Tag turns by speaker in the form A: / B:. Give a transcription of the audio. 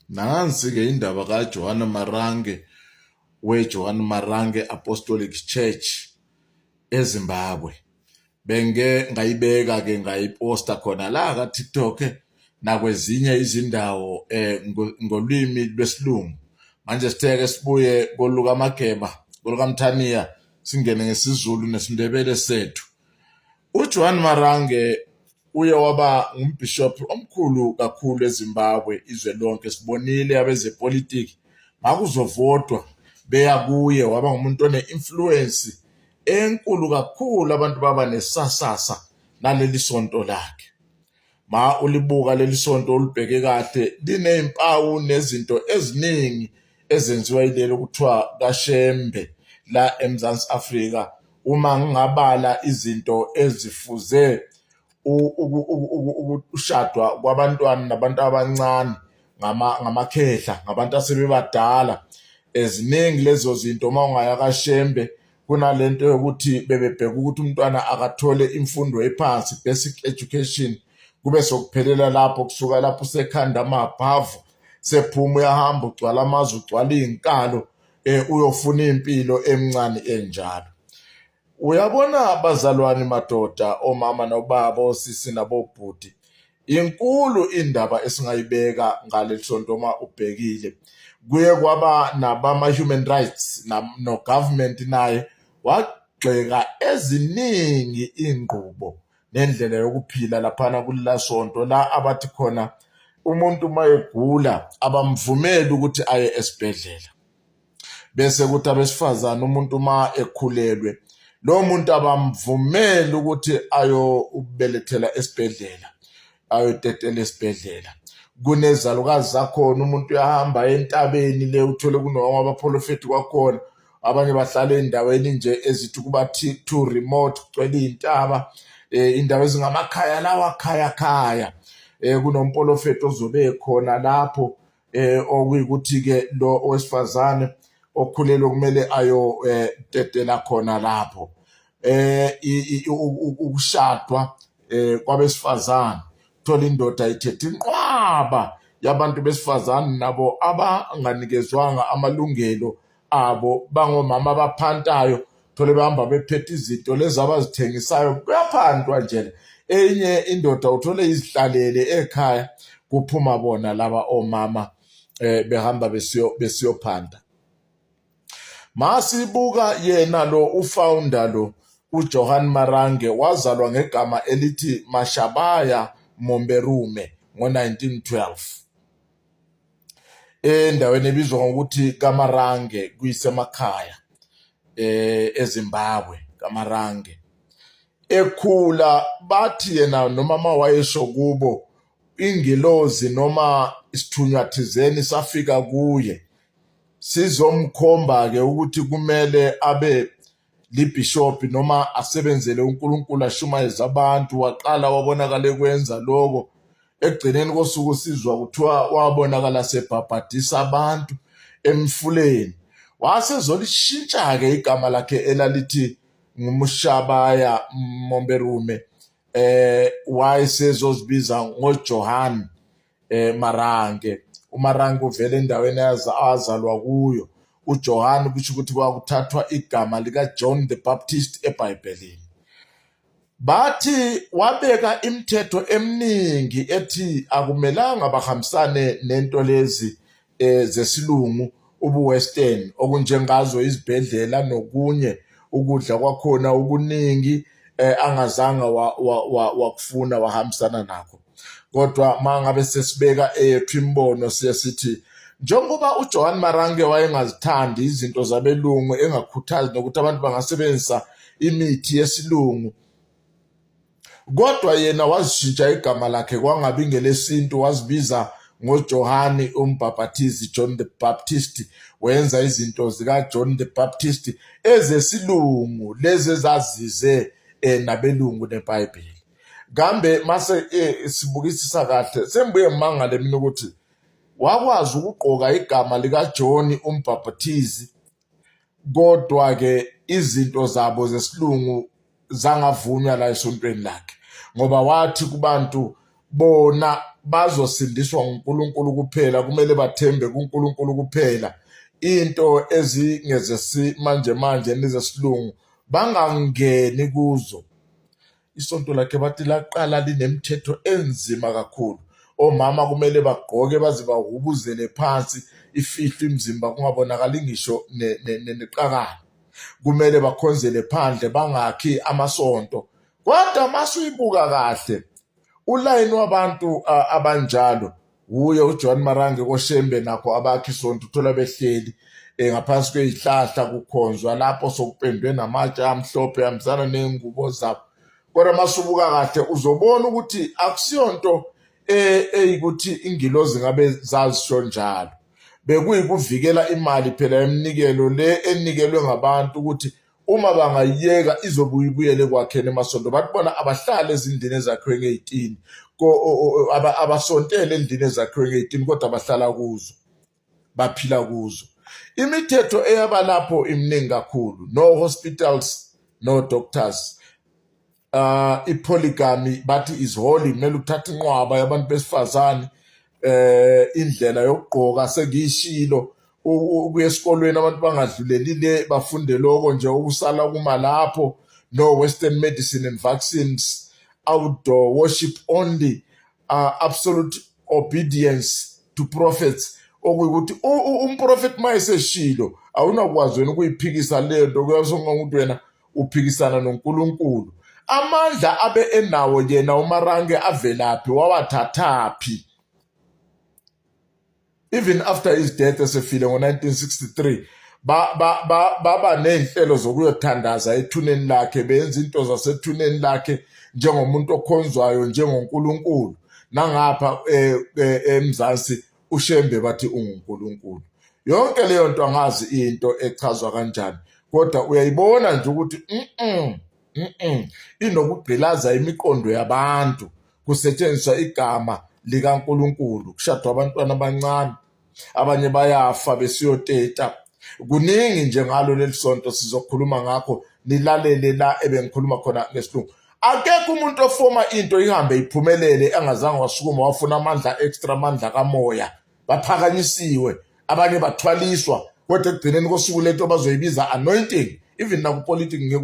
A: Nansi-ke indaba kaJohane Marange weJohane Marange Apostolic Church eZimbabwe. Bengike ngayibeka-ke ngayiposta khona la ka-TikTok nakwezinye izindawo ngolwimi lwesiLungu. Manje sithe-ke sibuye kolukaMageba, kolukaMthaniya, singene ngesiZulu nesiNdebele sethu. UJohane Marange Uye waba ngumbhishobhi omkhulu kakhulu eZimbabwe izwe lonke. Sibonile abezepolitiki makuzovotwa beya kuye, waba ngumuntu one-influence enkulu kakhulu, abantu baba nesasasa naleli sonto lakhe. Ma ulibuka leli sonto ulibheke kahle linezimpawu nezinto eziningi ezenziwa yileli okuthiwa kaShembe la eMzansi Afrika. Uma ngingabala izinto ezifuze ukushadwa kwabantwana nabantu abancane ngamakhehla, ngabantu asebebadala. Ziningi lezo zinto uma ungaya kaShembe kunalento yokuthi bebebheka ukuthi umntwana akathole imfundo ephansi, basic education, kube sokuphelela lapho, kusuka lapho usekhanda amabhavu sephuma uyahamba ugcwala amazwe ugcwala iy'nkalo uyofuna impilo emncane enjalo. Uyabona bazalwane madoda omama nobaba osisi nabobhuti inkulu indaba esingayibeka ngaleli sonto uma ubhekile kuye kwaba nabama-human rights no-government naye wagxeka eziningi iy'nqubo nendlela yokuphila laphana kulela sonto la abathi khona umuntu uma egula abamvumeli ukuthi aye esibhedlela. Bese kuthi abesifazane umuntu uma ekhulelwe lowo muntu abamvumeli ukuthi ayobelethela esibhedlela, ayotetela esibhedlela. Kunezalukazi zakhona umuntu uyahamba entabeni le uthole kunoma abapholofethi kwakhona abanye bahlala ey'ndaweni nje ezithi ukuba too remote kugcwele iy'ntaba um indawo ezingamakhaya lawa khaya khaya um kunompolofethi ozobe ekhona lapho eh okuyikuthi ke lo owesifazane okhulelwe kumele ayotetela eh, khona lapho eh ukushadwa eh kwabesifazane thola indoda ithethe inqwaba yabantu besifazane nabo abanganikezwanga amalungelo abo bangomama abaphantayo thole behamba bephethe izinto lezi abazithengisayo kuyaphantwa nje enye indoda uthole izihlalele ekhaya kuphuma bona laba omama eh behamba besiyo besiyophanta masibuka yena lo ufounder lo uJohan Marange wazalwa ngegama elithi Mashabaya Momberume ngo-1912 endaweni ebizwa ngokuthi Kamarange kuyisemakhaya eh eZimbabwe Kamarange ekhula bathi yena noma mawayesho kubo ingilozi noma isithunywa thizeni safika kuye sizomkhomba ke ukuthi kumele abe libhishobhi noma asebenzele uNkulunkulu ashumayeze abantu waqala wabonakala ekwenza lokho Ekugcineni kosuku sizwa kuthiwa wabonakala sebhabhadisa abantu emfuleni. Wasezolishintsha-ke igama lakhe elalithi nguMshabaya Momberume eh wayesezozibiza ngoJohn eh Marange. UMarange uvela endaweni azalwa kuyo. UJohn kusho ukuthi kwakuthathwa igama likaJohn the Baptist eBhayibhelini. Bathi wabeka imithetho eminingi ethi akumelanga bahambisane nento lezi eh, zesilungu ubuwestern okunjengazo izibhedlela nokunye ukudla kwakhona okuningi eh, angazange wakufuna wahambisana nakho kodwa mangabe sesibeka eyethu imibono siye sithi njengoba uJohn Marange wayengazithandi izinto zabelungu engakhuthazi nokuthi abantu bangasebenzisa imithi yesilungu kodwa yena wazishintsha igama lakhe kwangabi ngelesintu wazibiza ngoJohane umbhaphathizi John the Baptist wenza izinto zikaJohn the Baptist ezesilungu lezi ezazize eh, nabelungu neBhayibheli kambe mase eh, sibukisisa kahle sengibuye ngimangale mina ukuthi wakwazi ukugqoka igama likaJohn umbhaphathizi Kodwa-ke izinto zabo zesilungu zangavunywa la esontweni lakhe ngoba wathi kubantu Bona bazosindiswa nguNkulunkulu kuphela, kumele bathembe kuNkulunkulu kuphela. Into ezingezesimanje manje nezesilungu bangangeni kuzo. Isonto lakhe bathi laqala linemithetho enzima kakhulu. Omama kumele bagqoke baze bahubuzele phansi, ifihlwe imizimba kungabonakali ngisho neqakala. Kumele bakhonzele phandle bangakhi amasonto. Kodwa masuyibuka kahle ulayini wabantu abanjalo wuye uJohn Marange koShembe nakho abakhi isonto uthola behleli ngaphansi kwezihlahla kukhonzwa lapho sokupendwe namatshe amhlophe hambisana nezingubo zabo. Kodwa masubuka kahle uzobona ukuthi akusiyonto eyikuthi ingilozi ngabe zazisho njalo. Bekuyikuvikela imali phela yeminikelo le enikelwe ngabantu ukuthi uma bangayiyeka izobuye ibuyele ekwakheni emasonto. Bathi bona abahlali ezindlini ezakhiwe ngey'tini, abasontele endlini ezakhiwe ngey'tini kodwa bahlala kuzo, baphila kuzo. Imithetho eyaba lapho iminingi kakhulu, no hospitals, no doctors. I-polygamy bathi is holy, kumele uthathe inqwaba yabantu besifazane. Indlela yokugqoka sengiyishilo, ukuya esikolweni abantu bangadluleli le, bafunde lokho nje okusala kuma lapho. No western medicine and vaccines, outdoor worship only, absolute obedience to prophets, okuyikuthi umprofethi uma eseshilo awunakwazi wena ukuyiphikisa leyo nto, kuyasonga ukuthi wena uphikisana noNkulunkulu. Amandla abe enawo yena uMarange avelaphi, wawathathaphi? Even after his death esefile ngo-1963 baba ney'nhlelo zokuyothandaza ethuneni lakhe, benza into zasethuneni lakhe njengomuntu okhonzwayo njengoNkulunkulu. Nangapha eMzansi uShembe bathi unguNkulunkulu. Yonke leyo nto angazi into echazwa kanjani, kodwa uyayibona nje ukuthi inokugqilaza imiqondo yabantu, kusetshenziswa igama likaNkulunkulu, kushadwa abantwana abancane, abanye bayafa besiyoteta. Kuningi nje ngalo leli sonto sizokhuluma ngakho, nilalele la ebengikhuluma khona ngesilungu. Akekho umuntu ofoma into ihambe iphumelele angazange wasukuma wafuna amandla extra, amandla kamoya. Baphakanyisiwe, abanye bathwaliswa, kodwa ekugcineni kosuku lento bazoyibiza anointing. Even nakupolitiki ngeke.